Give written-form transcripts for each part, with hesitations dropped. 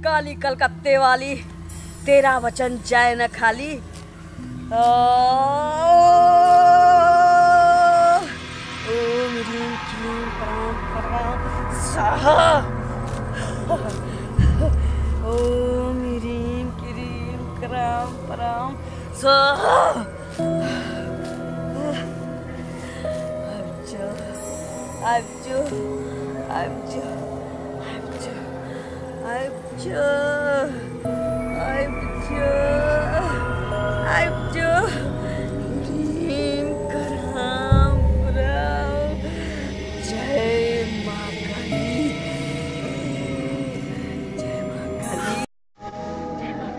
काली कलकत्ते वाली, तेरा वचन जाए न खाली। ओम ह्रीं क्लीं प्राम प्राम स्वाहा। ओम ह्रीं क्लीं क्राम प्राम स्वाहा। आबजो आबजो आबजो आबजो आबजो आबजो ह्रीं क्राम प्राम। जय माँ काली, जय माँ काली, जय माँ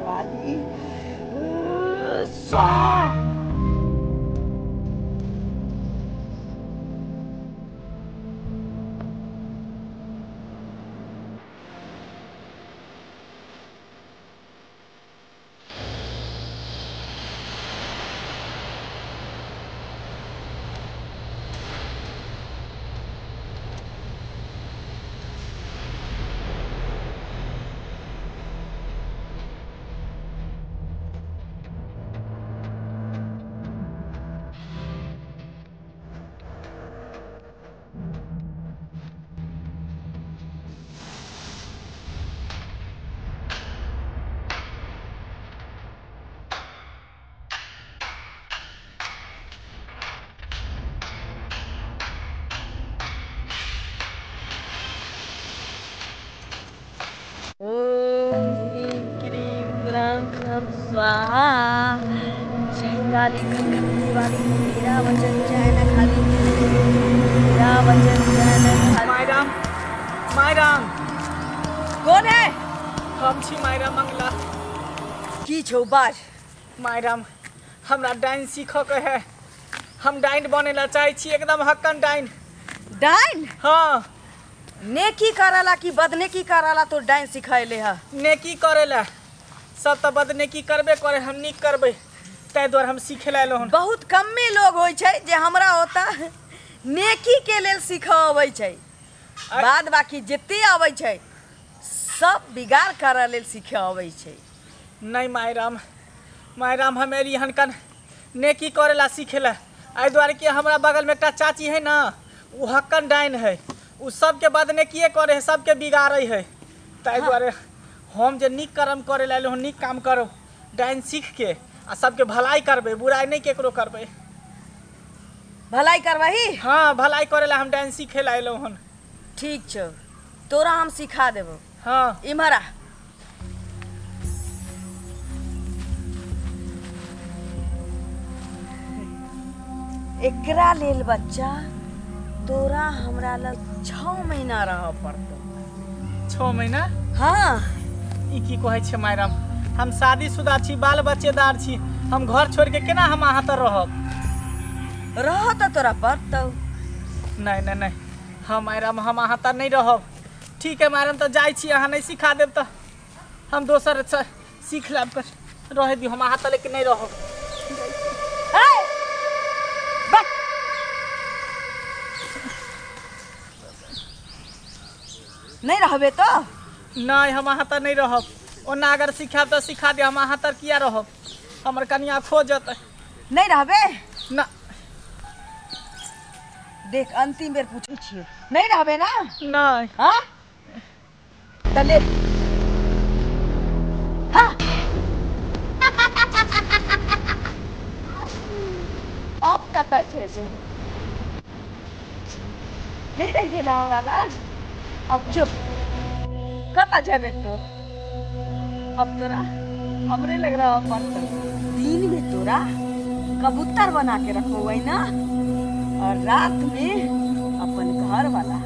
काली स्वाहा। स्वाहा। जय काली कलकत्ते वाली, तेरा वचन जाए न खाली, तेरा वचन जाए न खाली। मायराम, मायराम। कौन है? हम छी मायराम मंगला। की छौ बाज? मायराम, हमरा डाइन सीख के है। हम डाइन बनेला चाहे छी, एकदम हक्कन डाइन। डाइन? हाँ। नेकी करला कि बदनेकी करला तो डाइन सिखैले है? नेकी करेला, सब तो बदनेकी करबे करे, हम नीक करबे, ताहि दुआरे हम सीखे ला एलहुँ। बहुत कमे लोग होइ छै जे हमरा होता नेकी के लेल सीखऽ अबै छै, बाद बाकी जते अबै छै सब बिगाड़ करऽ लेल सीखे अबै छै। नहीं मायराम, मायराम हम एली हन कन नेकी करेला सीखेला, एहि दुआरे कि हमरा बगलमे एकटा चाची है ना, ओ हक्कन डाइन है, ओ सबके बदनेकिए करे है, सबके बिगाड़े है, ताहि दुआरे हम जे नीक कर्म करे ला एलहुँ, नीक काम करब, डाइन सीख के आ सबके भलाई करबै, बुराई नहीं केकरो करबै। भलाई करबही? हाँ, भलाई करे ला हम डाइन सीखे ला एलहुँ हन। ठीक छौ, तोरा हम सिखा देबौ। हाँ। इम्हर आ। एकरा लेल बच्चा तोरा हमरा लग 6 महीना रह पड़तौ। 6 महीना? हाँ। ई की कहै छै मायराम, हम शादीशुदा छी, बाल बच्चेदार छी, हम घर छोड़ के केना हम अहाँ तर रहब? रह तऽ तोरा पड़तौ। नहीं नहीं नहीं, हम मायराम हम अहाँ तर नहीं रहब। ठीक है मायराम, तऽ जाइ छी, अहाँ नहीं सिखा देब तऽ हम दोसर सीख लेब, कर रह दियौ, हम अहाँ तर लेकिन नहीं रहब। नहीं रहबे तो? नहीं, हम अहाँ तर नहीं रहब। ओना अगर सिखाब तऽ सिखा दिअ, हम अहाँ तर किया रहब? हमर कनिया खोजत। नहीं रहबे? ना। देख अंतिम बेर पूछै छियौ, नहीं रहबे ना? नहीं। हाँ? तऽ ले। हाँ। अब कतऽ छै से? नहीं रहै ना हमरा लग। अब चुप, कतऽ जेबे तो? अब तोरा हमरे लग रहा पड़तौ। दिन में तोरा कबूतर बना के रखो ना, और रात में अपन घर वाला।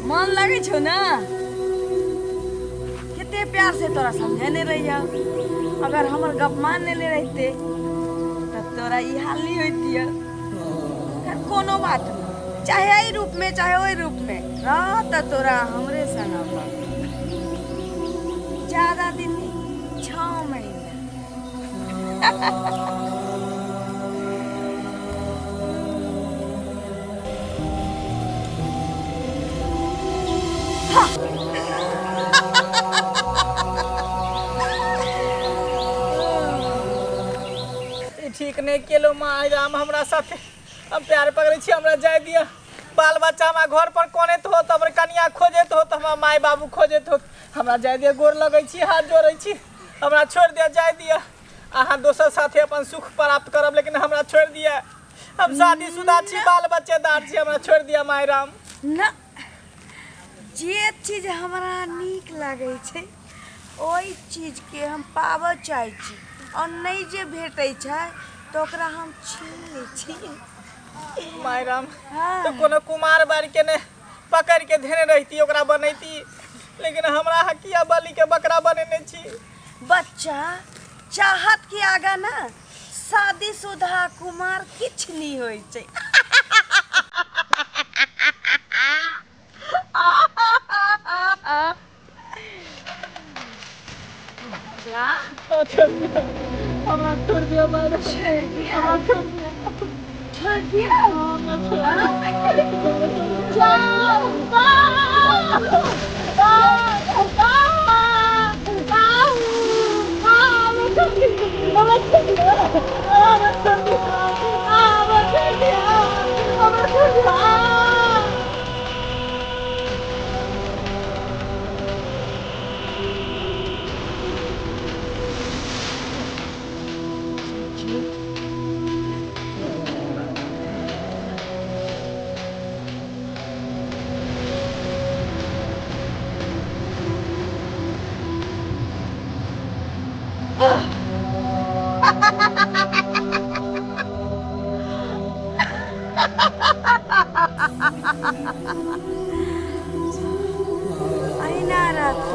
मन लगे छौ ना? कते प्यार से तोरा समझेने रहिया। अगर हमर गप मान लेने रहते तब तोरा ई हाल नहीं होती। कोनो बात नहीं, चाहे एहि रूप में चाहे ओहि रूप में रह त तोरा हमरे संग ज्यादा दिन नहीं, 6 महीना। ठीक नहीं केलो माय राम हमरा साथे, हम प्यार पकड़े छी, हमरा जाय दिया। बाल बच्चा हमरा घर पर कोने होत, हमर कनिया खोजैत होत, हमरा माय बाबू खोजैत होत, हमरा जाय दिया। गोर लगै छी, हाथ जोड़ै छी, हमरा छोड़ दिया, जाय दिया। अहाँ दोसर साथे अपन सुख प्राप्त करब, लेकिन हमरा छोड़ दिया। हम शादीशुदा छी, बाल बच्चेदार छी, हमरा छोड़ दिया माय राम। ना, जे चीज हमरा नीक लागै छै ओहि चीज के हम पाबऽ चाहै छी, और नहीं जे भेटै छै तो ओकरा हम छीन लै छी। माय राम, तो कोनो कुमार बार के ने पकड़ के धेने रहती, ओकरा बनैती, लेकिन हमरा हकिया बलि के बकरा बनेने छी। बच्चा चाहत के आगा ना शादीशुदा कुमार किछ नहीं होइ छै। हमरा छोड़ दिया, हमरा छोड़ दिया, छोड़ दिया, अहिना रहतो।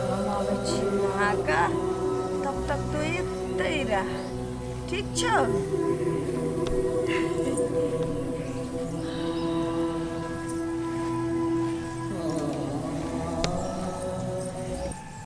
हम आबै छी नहा कऽ, तब तक तू एतै रह, ठीक छौ?